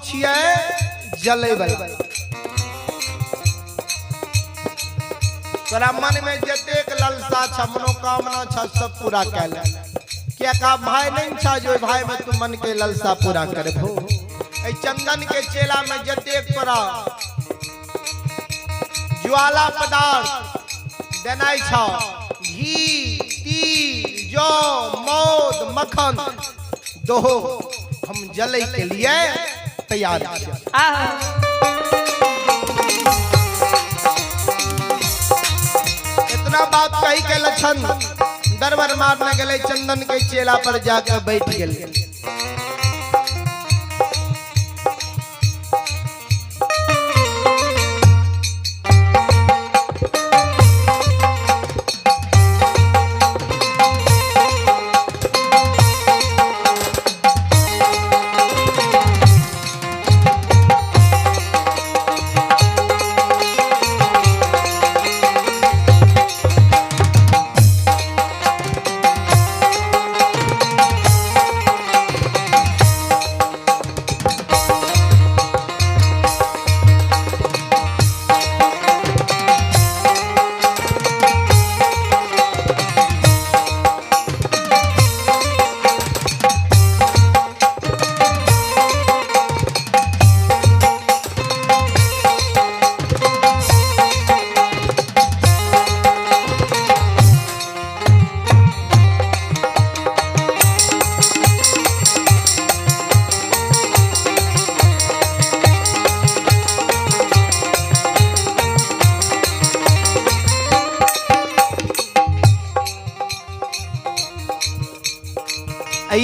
छियै जलै वाला। तोरा मन में जतेक ललसा छ, मनोकामना छ, सब पूरा कैल। क्या का भाई नहीं छा जो भाई में तू मन के ललसा पूरा करबो। ए चंदन के चेला में जतेक तोरा ज्वाला पदार्थ देनाइ छ, घी, तिल, जौ, मौद, मक्खन दोहो हम जलै के लिए तैयार छियै। इतना बात कही के लक्षण दरबार मारने गेलै, चंदन के चेला पर जाकर बैठ गेलै।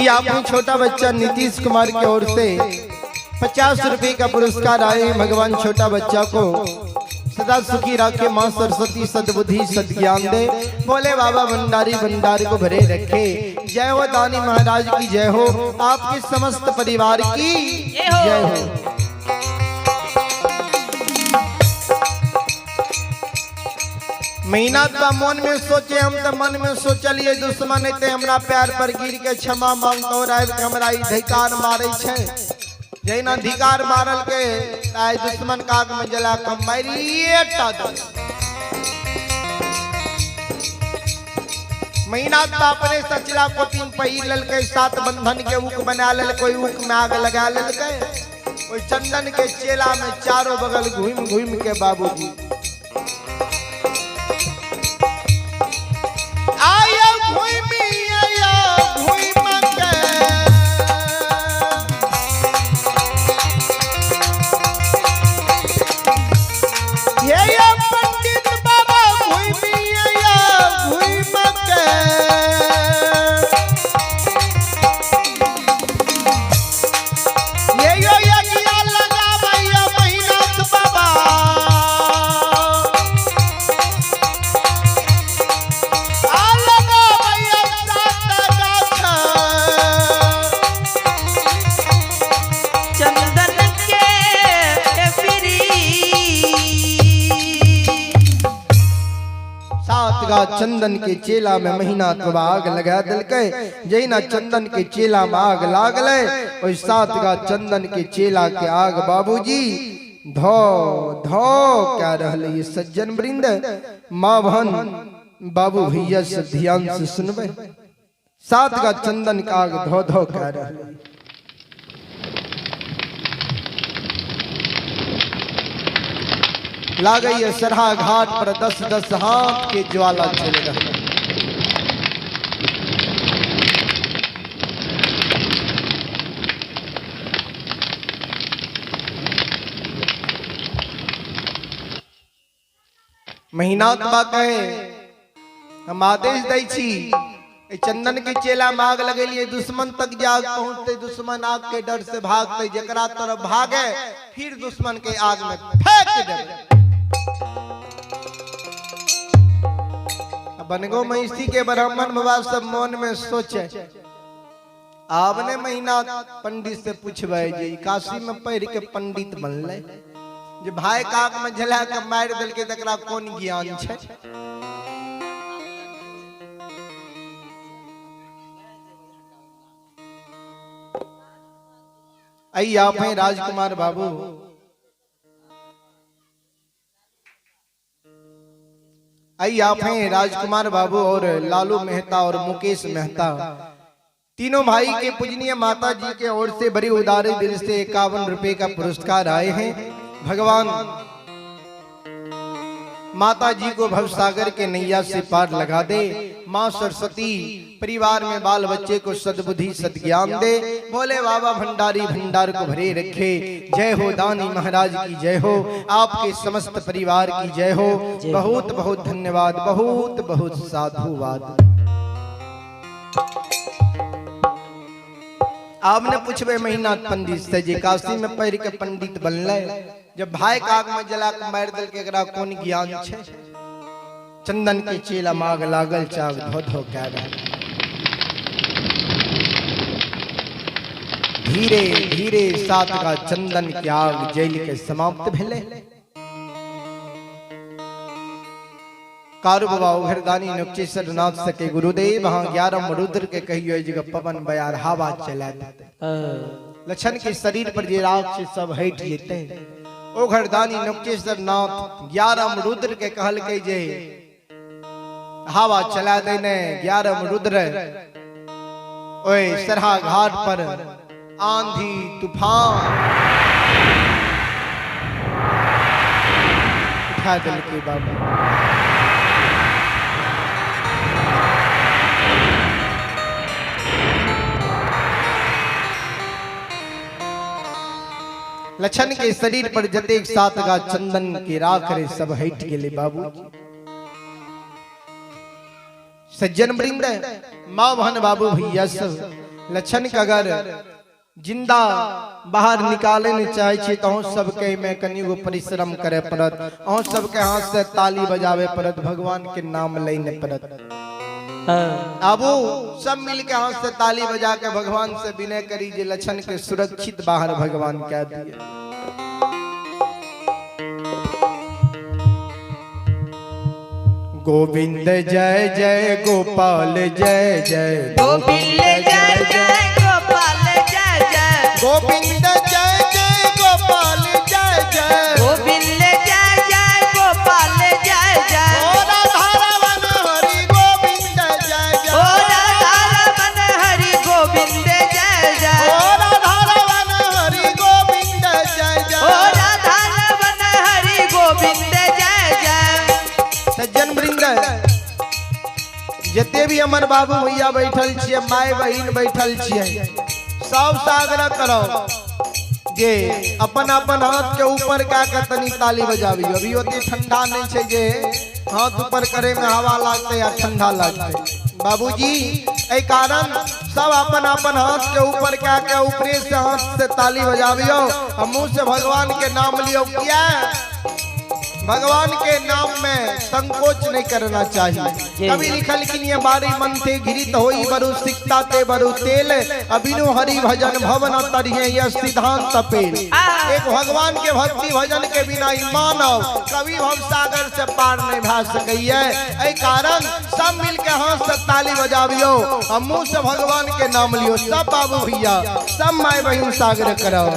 आपने छोटा बच्चा नीतीश कुमार की ओर से 50 रुपए का पुरस्कार आए। भगवान छोटा बच्चा को सदा सुखी रखे, माँ सरस्वती सद्बुद्धि सद्ज्ञान दे। बोले बाबा भंडारी भंडार को भरे रखे। जय हो दानी महाराज की जय हो, आपके समस्त परिवार की जय हो। महीना तो मन में सोचे, हम तो मन में सोचलिए दुश्मन एते हमरा पैर पर गिर के क्षमा मांगतो रह के हमरा ई धिकार मारे छे। जैना धिकार मारल के आइ दुश्मन काग में जला के मारिए टा दे। महीना तो अपने सचला कोपिन पहिर ललके, सात बंधन के ऊक बना ललके, ऊक में आग लगा ललके। ओई चंदन के चेला में चारों बगल घूम घूम के बाबूजी आया घूमी आया घूम के ये पंडित बाबा घूमी आया घूम के ये यो यज्ञ लगावैया महिनाथ बाबा चंदन के फिरी सात गा चंदन के चेला में महीना तो आग लगा दिलकै। जहिना चंदन के चेला में आग लागलै, ओहि सात गा चंदन के चेला के आग बाबूजी धो धो क्या रहलै। ये सज्जन वृंद, माँ बहन बाबू भैया से ध्यान से सुनबै। सात गा चंदन के आग धो धो क्या रहलै। लागैया सरहा घाट पर 10 10 हाथ के ज्वाला चल रहा। महीना बा कहे हम आदेश दै छी, चंदन के चेला में आग लगेलिए, दुश्मन तक जाग पहुंचते दुश्मन आग के डर से भागते, जकरा तरफ भागे फिर दुश्मन के आग में फेंक देबै। बनगो महिषी के ब्राह्मण बाबा सब मन में सोचे, आबने महीना पंडित से पूछबै जे काशी में पढ़ के पंडित बनले, जे भाई काग में झला के मारि देलकै तकरा कोन ज्ञान छै। आई आप हैं राजकुमार बाबू। आई आप हैं राजकुमार बाबू और लालू मेहता और मुकेश मेहता, तीनों भाई के पूजनीय माता जी के ओर से बड़ी उदारी दिल से 51 रुपए का पुरस्कार आए हैं। भगवान माता जी को भवसागर के नैया से पार लगा दे। माँ सरस्वती परिवार में बाल बच्चे को सद्बुद्धि सद्ज्ञान दे। भोले बाबा भंडारी भंडार को भरे रखे। जय हो दानी महाराज की जय हो, आपके समस्त परिवार की जय हो। बहुत बहुत धन्यवाद, बहुत बहुत साधुवाद। आपने पूछबे महीना पंडित से जे काशी में पढ़ के पंडित बनले, जब भाई काग में जला के मार दल के एकरा कोन ज्ञान छे। चंदन के चेला माग लागल चाग धो धो के धीरे धीरे सात का चंदन के आग जल के समाप्त भेले। कारू बाबा उघरदानी नुक्चेश्वर नाथ सके गुरुदेव हाँ 11 रुद्र के कहियो जगह पवन बयार हवा चला देते, लक्षण के शरीर पर जे राग से सब हट जेते। ओघरदानी नुक्चेश्वर नाथ 11 रुद्र के कहल के जे हवा चला देने। 11 रुद्र ओए सरहा घाट पर आंधी तूफान उठा दिल के बाबा। लक्षण के शरीर पर जतेक सात गा चंदन के राख रे सब हट गेले बाबू। सज्जन वृंद माँ बहन बाबू भैया सब, लक्षण के अगर जिंदा बाहर निकाले नहीं चाहे छी तो सबके में कनिगो परिश्रम करे पड़त, अहूँ सबके हाथ से ताली बजावे पड़त, भगवान के नाम लेने पड़त। आबू सब मिल के हाथ से ताली बजा के भगवान से विनय करी जे लक्षण के सुरक्षित बाहर भगवान कह दिए। गोविंद जय जय गोपाल जय जय, गोविंद जय जय गोपाल जय जय, गोविंद जय जय गोपाल जय जय, गोविंद जय जय गोपाल जय जय, ओ राधा रमन हरि गोविंद जय जय, ओ राधा रमन हरि गोविंद जय जय, ओ राधा रमन हरि गोविंद जय जय, ओ राधा रमन हरि गोविंद जय जय। सज्जन वृंद जते भी हमर बाबू भैया बैठल छियै, my बहिन बैठल छियै, सब से आग्रह करो जे अपन अपन हाथ के ऊपर का के तनी ताली बजाबियो। अभी ओते ठंडा नहीं छै जे हाथ ऊपर करे में हवा लागते या ठंडा लागते। बाबूजी एहि कारण सब अपन अपन हाथ के ऊपर का के ऊपरे से हाथ से ताली बजाबियो आ मुंह से भगवान के नाम लियो। किया भगवान के नाम में संकोच नहीं करना चाहिए। कभी लिखल कि ये बारी मन थे घिरित होई बरु सिकता ते बरु तेल, अबिनु हरि भजन भवन तरिये यह सिद्धांत पेल। एक भगवान के भक्ति भजन के बिना मानव कभी भव सागर से पार नहीं भा सकैये। एहि कारण सब मिल के हाथ से ताली बजाबियो आ मुंह से भगवान के नाम लियो। सब बाबू भैया सब माय बहिन सागर करो।